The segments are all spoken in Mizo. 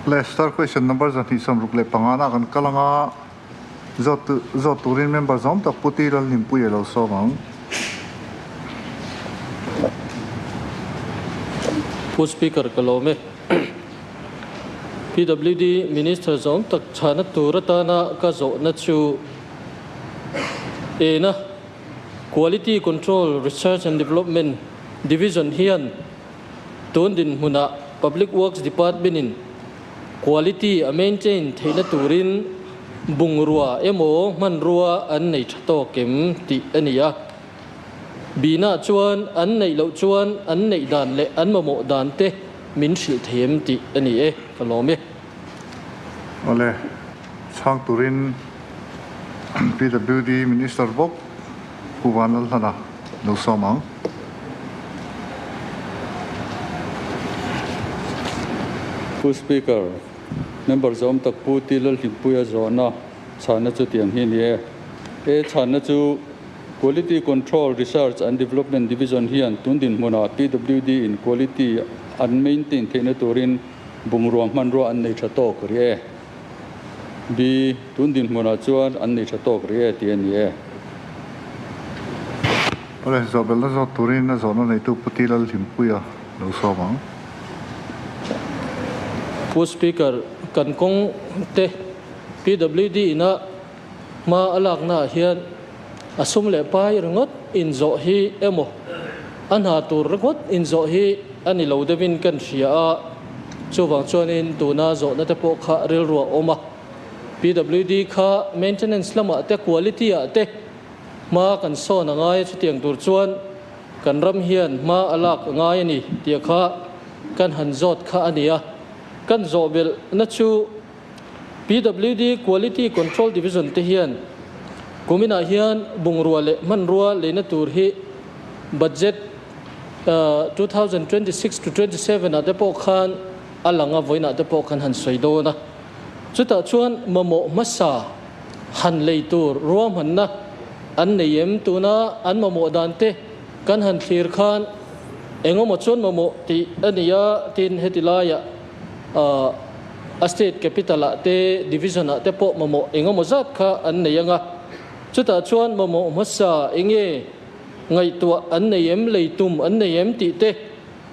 Le star question number 265 na kan kalanga zot zot turin member zom tak puti lal nimpui lo so mang. Pu Speaker ka lawm e. PWD Minister zawm tak chhana tur atana ka zawhna chu ena Quality Control Research and Development Division hian tun dinhmunah Public Works Department in quality a maintain theihna turin bungrua emaw hmanrua an nei tha tawk em tih a ni a. Bina chuan an neih loh chuan an neih dan leh an mamawh dan te min hrilh thei em tih a ni e, ka lawm e. Awle, chhang turin PWD Minister bawk Pu Vanlalhlana lo sawm ang. Pu Speaker, member zawm tak Pu T Lalhlimpuia zawhna chhana chu tiang hi a ni e. E chhana chu Quality Control Research and Development Division hian tun dinhmunah PWD in quality an maintain theihna turin bungrua hmanrua an nei tha tawk rih e. B Tun dinhmunah chuan an nei tha tawk rih e tih a ni e. Awle, zawhbelna zawt turin a zawhna neitu Pu T Lalhlimpuia lo sawm ang. Pu Speaker, kan kawng te PWD ina hma a laknaah hian a sum leh pai ringawt inzawh hi emaw a hna tur ringawt inzawh hi a ni lo deuhin kan hria a, chuvang chuanin tuna zawhna te pawh kha rilru a awm a. PWD kha maintenance lamah te quality ah te hma kan sawn a ngai a, chutiang tur chuan kan ram hian hma a lak a ngai a ni tih kha kan han zawt kha a ni a. Kan zawh belhna chu PWD Quality Control Division te hian kuminah hian bungrua leh hmanrua leina tur hi budget 2026 to 27 ah te pawh khan a lang a, vawiinah te pawh khan han sawi dawn a. Chutah chuan mamawh hmasa han lei tur ruahmanna an nei em? Tuna an mamawh dan te kan han thlir khan engemaw chuan mamawh tih a ni a, tin heti laiah a state capital ah te division ah te pawh mamawh engemaw zat kha an nei anga, chutah chuan mamawh hmasa enge ngaihtuah an nei em, lei tum an nei em tih te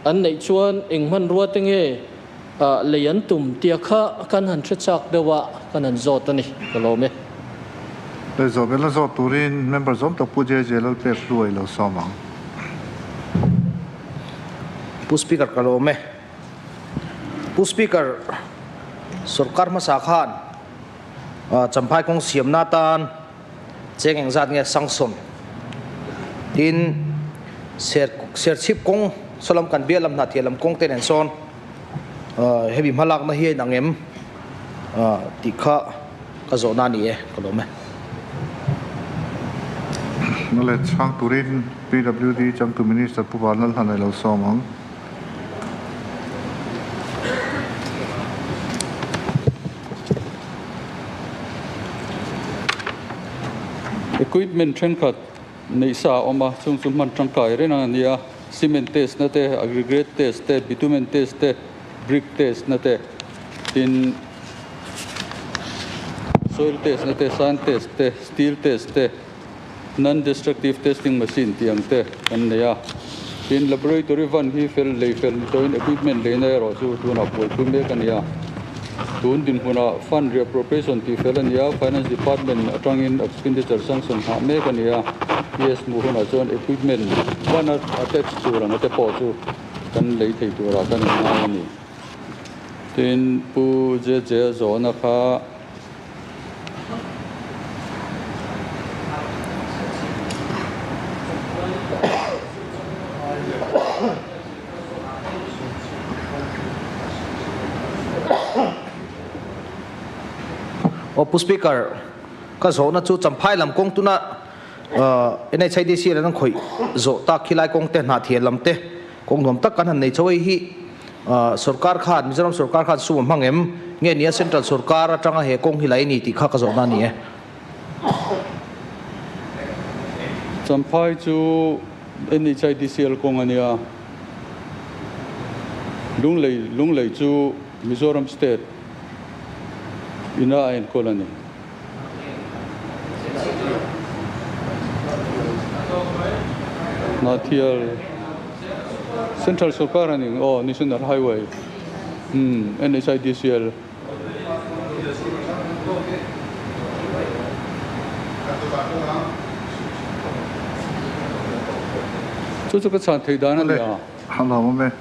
an neih chuan eng hmanrua te nge lei an tum tia kha kan han hre chak deuh a, kan han zawt a ni, ka lawm e. Lei zawh bel a zawt turin member zawm tak Pu JJ Lalpek Hluai lo sawm ang. Pu Speaker ka lawm e. Pu Speaker, sorkar hmasa khan Champhai kawng siamna atan cheng engzat nge sanction tin Serchhip kawng sawlam kan bial lam hna thiah lam kawng te nen sawn hemi hmalakna hi a inang em tih kha ka zawhna a ni e, ka lawm e. Nule chhang turin PWD changtu Minister Pu Vanlalhlan a lo sawm ang. Equipment thenkhat neih sa a awm a, chung chu hman tangkai reng a ni a, cement test na te, aggregate test te, bitumen test te, brick test na te, tin soil test na te, sand test te, steel test te. Non-destructive testing machine tih ang te kan nei a, tin laboratory van hi fel lei fel ni tawhin equipment leina erawh chu tunah buaipui mek a ni a. Tun dinhmunah fund reappropriation tih fel a ni a, finance department atangin expenditure sanction nghah mek a ni a, PS hmuh hunah chuan equipment van a attach tur ang te pawh chu kan lei thei turah kan inngai a ni. Tin Pu JJ-a zawhna kha. Aw Pu Speaker, ka zawhna chu Champhai lam kawng tuna NHIDC an khawih zawh tak khilai kawng te Hnahthial lam te kawng nuam tak kan han nei chho hei hi Sorkar khan, Mizoram sorkar khan sum a hmang em? Nge nia Central sorkar atanga he kawng hi la i ni tih kha ka zawhna a ni e. Champhai chu NHIDCL kawng a nia. Lunglei, Lunglei chu Mizoram State. Ina a enkawl a ni. Hnahthial Central Sorkar a ni aw National Highway umm NHIDCL. Chu chu ka chhan theih dan a ni a. A lawm awm e.